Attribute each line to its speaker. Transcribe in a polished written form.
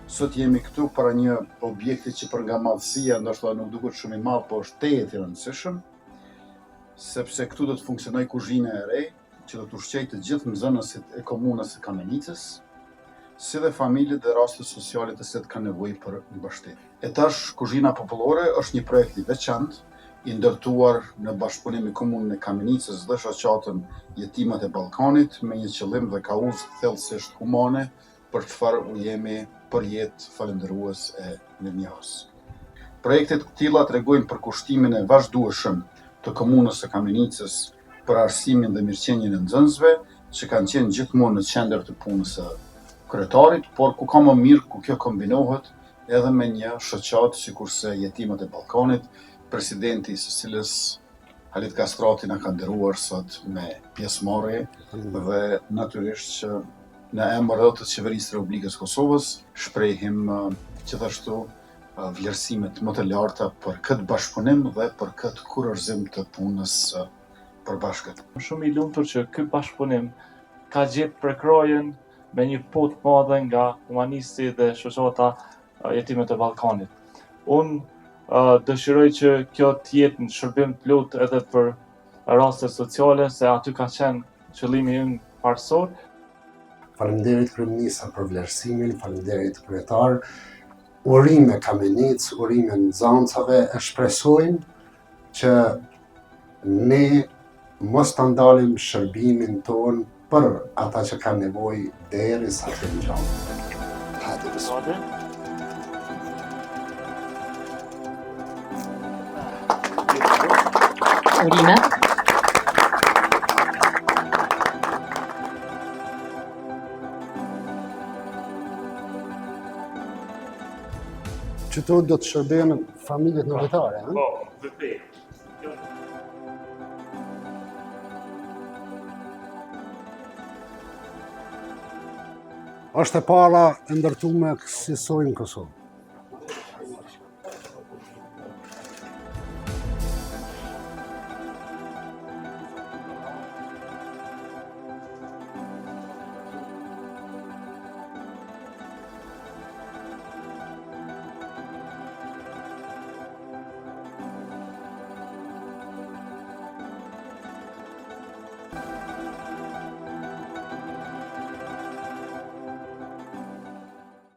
Speaker 1: Sot jemi këtu para një objekti që për nga madhësia ndoshta nuk duket shumë i madh, por është tejet i rëndësishëm, sepse këtu do të funksionojë kuzhina e re, që do të ushqejë të gjithë nxënësit e komunës së Kamenicës, si dhe familjet dhe rastet sociale të cilat kanë nevojë për mbështetje. E tash Kuzhina Popullore është një projekt i veçantë, i ndërtuar në bashkëpunim me Komunën e Kamenicës dhe shoqatën Jetimat e Ballkanit me një qëllim dhe kauzë thellësisht humane për çfarë u jemi përjetë falënderues e mirënjohës. Projekte të tilla tregojnë përkushtimin e vazhdueshëm të Komunës së Kamenicës për arsimin dhe mirëqenien e nxënësve, që kanë qenë gjithmonë në qendër të punës së kryetarit, por ku ka më mirë ku kjo kombinohet edhe me një shoqatë sikurse Jetimët e Ballkanit, presidenti i së cilës Halit Kastrati na ka nderuar sot me pjesëmarrje dhe natyrisht që në emër edhe të Qeverisë së Republikës së Kosovës shprehim gjithashtu vlerësimet më të larta për këtë bashkëpunim dhe për këtë kurorëzim të punës së përbashkët.
Speaker 2: Jam shumë i lumtur që ky bashkëpunim ka gjetë përkrahjen me një po të madhe nga humanisti dhe shoqata Jetimët e Ballkanit. Unë dëshiroj që kjo të jetë në shërbim të plotë edhe për rastet sociale, se aty ka qenë qëllimi ynë parësor.
Speaker 3: Faleminderit kryeministër për vlerësimin, faleminderit kryetar. Urime Kamenicë, urime nxënësave, e shpresojmë që ne mos ta ndalim shërbimin tonë për ata që kanë nevojë derisa të jenë gjallë. Hajde,
Speaker 2: Gati.
Speaker 4: Urime.
Speaker 3: Qëtu do të shërbejnë familjet nevojtare,
Speaker 2: ëh? Po, vërtet.
Speaker 3: Është e para e ndërtume kësisoj në Kosovë.